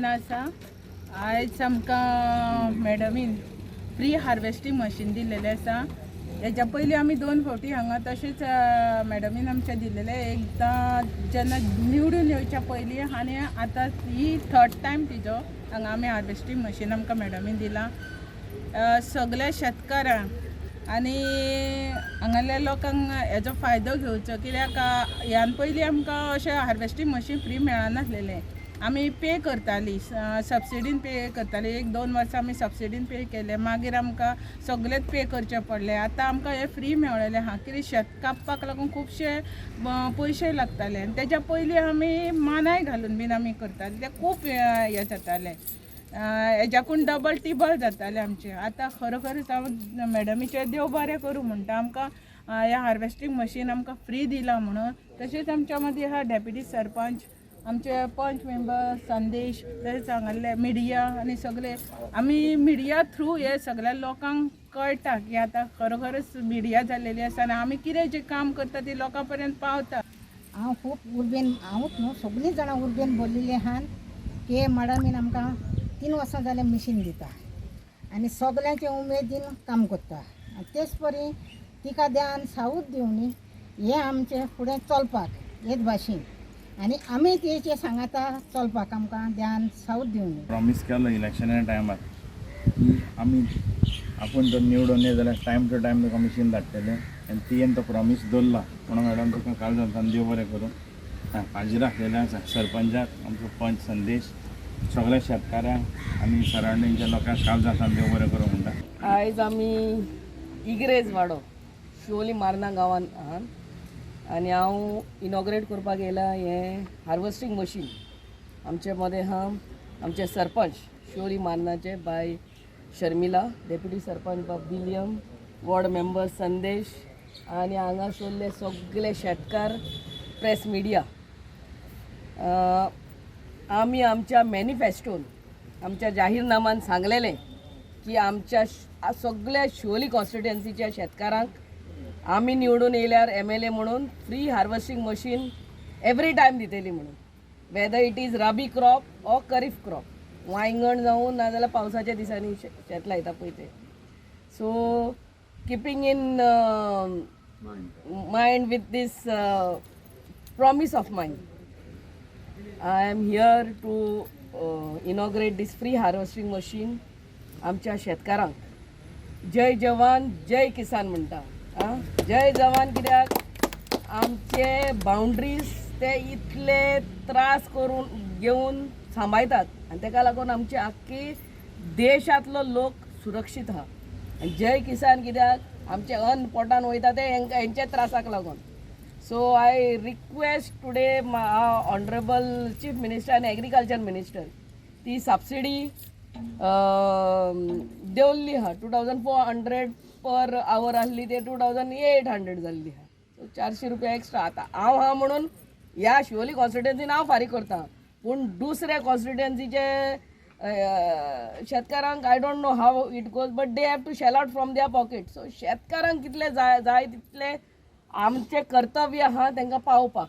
मार्ना आसा. आयज आमकां मॅडमीन फ्री हार्वेस्टींग मशीन दिल्लेलें आसा. हेज्या पयलीं आमी दोन फावटी हांगा तशेंच मॅडमीन आमचें दिल्लेलें, एकदां जेन्ना निवडून येवच्या पयलीं आनी आतां ही थर्ड टायम तिजो हांगा आमी हार्वेस्टींग मशीन आमकां मॅडमीन दिलां. सगल्या शेतकारांक आनी हांगासरल्या लोकांक हेजो फायदो घेवचो, कित्याक ह्यान पयलीं आमकां अशें हार्वेस्टींग मशीन फ्री मेळनासलेलें. आमी पे करतालीं, सबसिडीन पे करतालीं. एक दोन वर्सां आमी सबसिडीन पे केलें, मागीर आमकां सगळेंच पे करचें पडलें. आतां आमकां हें फ्री मेळ्ळेलें आहा. कितें, शेत कापपाक लागून खुबशे पयशे लागताले आनी तेज्या पयलीं आमी मानाय घालून बीन आमी करताले, तें खूब हें जातालें, हेज्याकून डबल टिबल जातालें आमचें. आतां खरोखरीच हांव मॅडमीचें देव बरें करूं म्हणटा, आमकां हें हार्वेस्टींग मशीन आमकां फ्री दिलां म्हणून. तशेंच आमच्या मदीं आहा डेप्युटी सरपंच, आमचे पंच मेंबर संदेश, तशेंच हांगासरले मिडिया आनी सगळे. आमी मिडिया थ्रू हे सगळ्या लोकांक कळटा की आतां खरोखरच मिडिया जाल्लेली आसा आनी आमी कितें जें काम करता ती लोकां पर्यंत पावता. हांव खूब उर्बेन, हांवूच न्हू, सगळीं जाणां उर्बेन भरलेलीं आहात की मॅडमीन आमकां 3 वर्सां जालें मिशीन दिता आनी सगल्यांचे उमेदीन काम करता आनी तेच परी तिका देवान साहूत दिवनी हें आमचें फुडें चलपाक हेच भाशेन आनी आमी तेचे सांगाता चलपाक आमकां देवान साहूत दिवनी. प्रॉमीस केलो इलेक्शना टायमार की आमी आपूण जर निवडून येत जाल्यार टायम टू टायम तुका मशीन धाडटले आनी तियेन तो प्रॉमीस दवरला म्हणून मॅडम, तुका काळजांतल्यान देव बरें करूं. आं, हाजीर आसलेले आसा सरपंचाक, आमचो पंच संदेश, सगळ्या शेतकाऱ्यांक आनी सरावंडिंगच्या लोकांक काळजांतल्यान देव बरें करूं म्हणटा. आयज आमी इग्रेज वाडो, शिवोली मार्ना गांवांत आहा आनी हांव इनॉग्रेट करपाक येयलां हें हार्वस्टींग मशीन. आमचे मदें आहा आमचे सरपंच शिवोली मार्नाचे बाय शर्मिला, डेप्युटी सरपंच बाब विलियम, वॉर्ड मेंबर संदेश आनी हांगासरले सगळे शेतकार, प्रेस मिडिया. आमी आमच्या मॅनिफेस्टोन, आमच्या जाहीरनामान सांगलेलें की आमच्या सगळ्या शिवोली कॉन्स्टिट्युएन्सीच्या शेतकारांक आमी निवडून येयल्यार एमएलए म्हणून free harvesting machine every time दितली म्हणून, whether it is rabi crop or kharif crop, वांयगण जावं नाजाल्यार पावसाच्या दिसांनी शेत लायता पळय ते. So keeping in mind with this promise of mine, I am here to inaugurate this free harvesting machine आमच्या शेतकारांक. जय जवान, जय किसान म्हणटा. आं, जय जवान कित्याक आमचे बाउंड्रीज ते इतले त्रास करून घेवन सांबाळटात आनी तेका लागून आमचे आख्खी देशांतलो लोक सुरक्षीत आहा. आनी जय किसान कित्याक आमचे अन्न पोटान वयता ते हेंकां हेंच्या त्रासाक लागून. So I request today my honorable Chief Minister and Agriculture Minister, ती सबसिडी देंवल्ली आहा. 2400 per hour आहली, ते 2800 जाल्ली आहा, सो 400 रुपया एक्स्ट्रा. आतां हांव आहा म्हणून ह्या शिवोली कॉन्स्टिट्युएन्सीन हांव फारीक करता, पूण दुसऱ्या कॉन्स्टिट्युएन्सीचे शेतकारांक I don't know how it goes, but they have to shell out from their pocket. So शेतकारांक कितले जाय जाय तितले आमचें कर्तव्य आहा तांकां पावपाक.